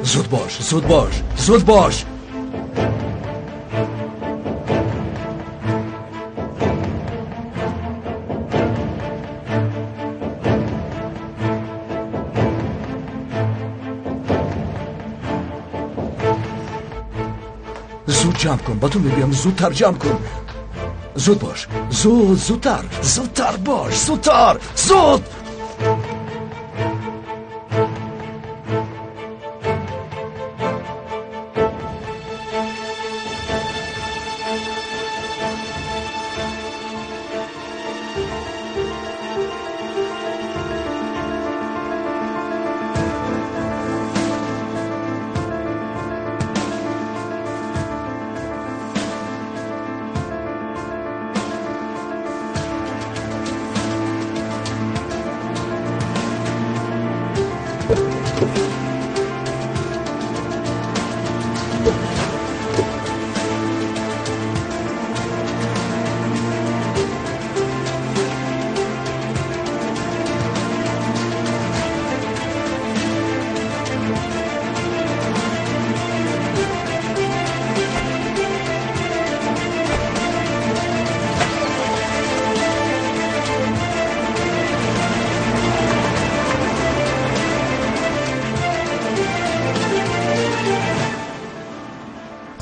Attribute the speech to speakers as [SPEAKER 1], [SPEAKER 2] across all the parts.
[SPEAKER 1] Зуд бош, зуд бош, зуд бош. Зуд ҷамъ кун, ба ту мегӯям, зудтар ҷамъ кун. Зуд бош, зуд, зудтар, зудтар бош, зудтар, зуд.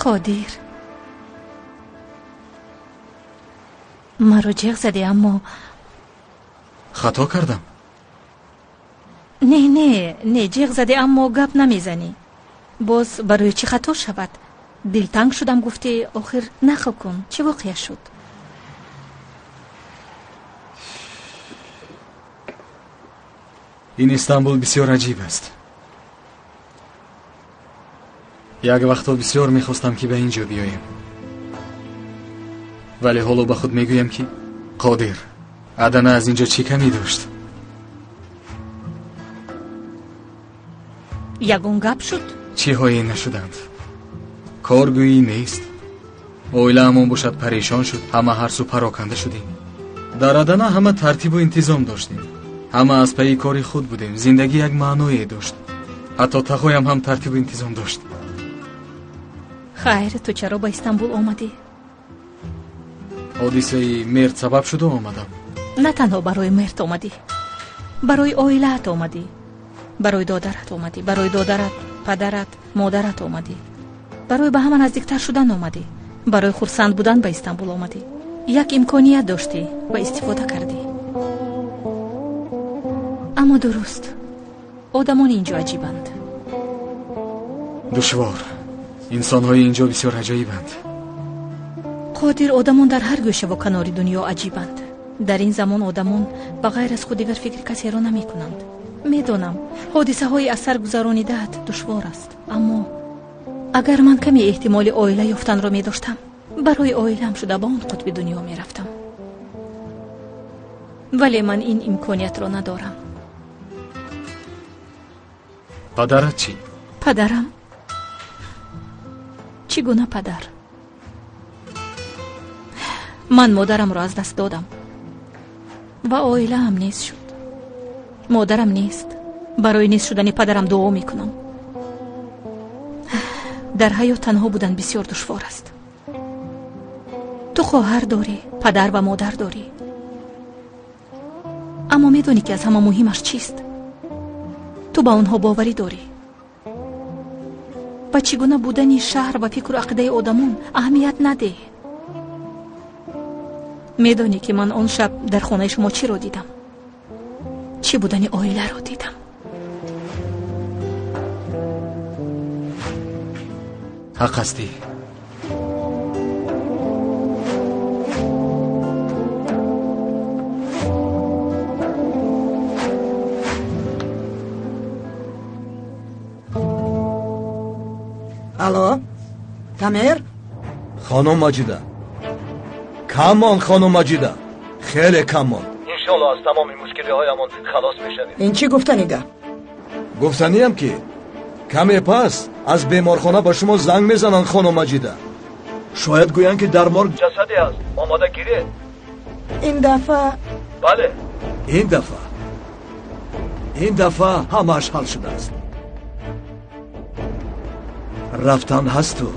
[SPEAKER 2] Қодир, маро ҷеғ задӣ, аммо
[SPEAKER 3] хато кардам.
[SPEAKER 2] Не, не, не, ҷеғ задӣ, аммо гап намезанӣ. Боз барои чӣ хато шавад? Дилтанг шудам, гуфтӣ, охир нақл кун, чӣ воқеа шуд?
[SPEAKER 3] Ин Истанбул бисёр аҷиб аст. Як вақтҳо бисёр мехостам, ки ба ин ҷо биёем, вале ҳоло ба худ мегӯям, ки Қодир, Адана аз ин ҷо чӣ камӣ дошт?
[SPEAKER 2] Ягон гап шуд?
[SPEAKER 3] Чиҳое нашуданд. Коргӯӣ нест. Оилаамон бошад парешон шуд, ҳама ҳар сӯ пароканда шудем. Дар Адана ҳама тартибу интизом доштем, ҳама аз пайи кори худ будем, зиндагӣ як маъное дошт. Ҳатто тағоям ҳам тартибу интизом дошт.
[SPEAKER 2] Хайр, ту чаро ба Истанбул омадӣ?
[SPEAKER 3] Ҳодисаи Мерт сабаб шуда омадам.
[SPEAKER 2] На танҳо барои Мерт омадӣ, барои оилаат омадӣ, барои додарат омадӣ, барои додарат, падарат, модарат омадӣ, барои ба ҳама наздиктар шудан омадӣ, барои хурсанд будан ба Истанбул омадӣ. Як имконият доштӣ ва истифода кардӣ. Аммо дуруст, одамон инҷо аҷибанд.
[SPEAKER 3] Душвор. Инсонҳои инҷо бисёр аҷоибанд.
[SPEAKER 2] Қодир, одамон дар ҳар гӯшаву канори дунё аҷибанд. Дар ин замон одамон ба ғайр аз худ дигар фикри касеро намекунанд. Медонам, ҳодисаҳои аз сар гузаронидаат душвор аст, аммо агар ман каме эҳтимоли оила ёфтанро медоштам, барои оилаам шуда ба он қутби дунё мерафтам. Вале ман ин имкониятро надорам.
[SPEAKER 3] Падарат чӣ?
[SPEAKER 2] Падарам? Чӣ гуна падар? Ман модарамро аз даст додам ва оилаам нест шуд. Модарам нест. Барои нест шудани падарам дуо мекунам. Дар ҳаёт танҳо будан бисёр душвор аст. Ту хоҳар дорӣ, падар ва модар дорӣ. Аммо медонӣ, ки аз ҳама муҳимаш чист? Ту ба онҳо боварӣ дорӣ. Ба чӣ гуна будани шаҳр ва фикру ақидаи одамон аҳамият надеҳ. Медонӣ, ки ман он шаб дар хонаи шумо чиро дидам? Чӣ будани оиларо дидам.
[SPEAKER 3] Ҳақ ҳастӣ.
[SPEAKER 4] Алло, Тамер?
[SPEAKER 1] Хонум Маҷида, кам мон, хонум Маҷида, хеле кам мон. Иншоалло аз тамоми мушкилиҳоямон халос мешавем.
[SPEAKER 4] Ин чӣ гуфтани гап?
[SPEAKER 1] Гуфтаниям, ки каме пас аз беморхона ба шумо занг мезананд, хонум Маҷида. Шояд гӯянд, ки дар морг ҷасаде аст, омода гиред.
[SPEAKER 4] Ин дафъа?
[SPEAKER 1] Бале, ин дафъа. Ин дафъа ҳамааш ҳал шудааст. Рафтан ҳасту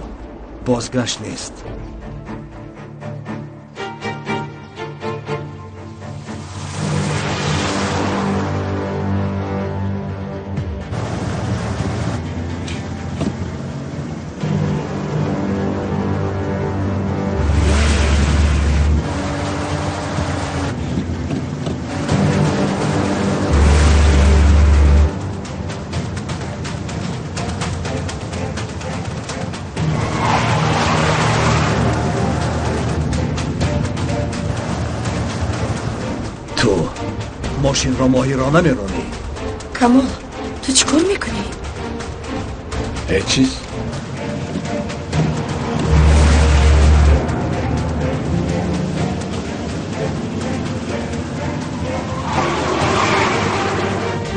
[SPEAKER 1] бозгашт нест. Мошинро моҳирона меронӣ.
[SPEAKER 4] Камол, ту чӣ кор мекунӣ?
[SPEAKER 1] Ҳеҷ чиз.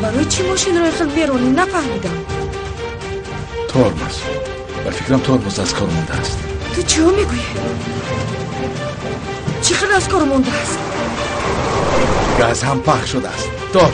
[SPEAKER 4] Барои чӣ мошинро хел меронӣ? Нафаҳмидам.
[SPEAKER 5] Тормоз. Ба фикрам, тормоз аз кор мондааст.
[SPEAKER 4] Ту чиҳо мегӯӣ? Чӣ хел аз кор мондааст?
[SPEAKER 5] Газ ҳам пахш шудааст. Дор.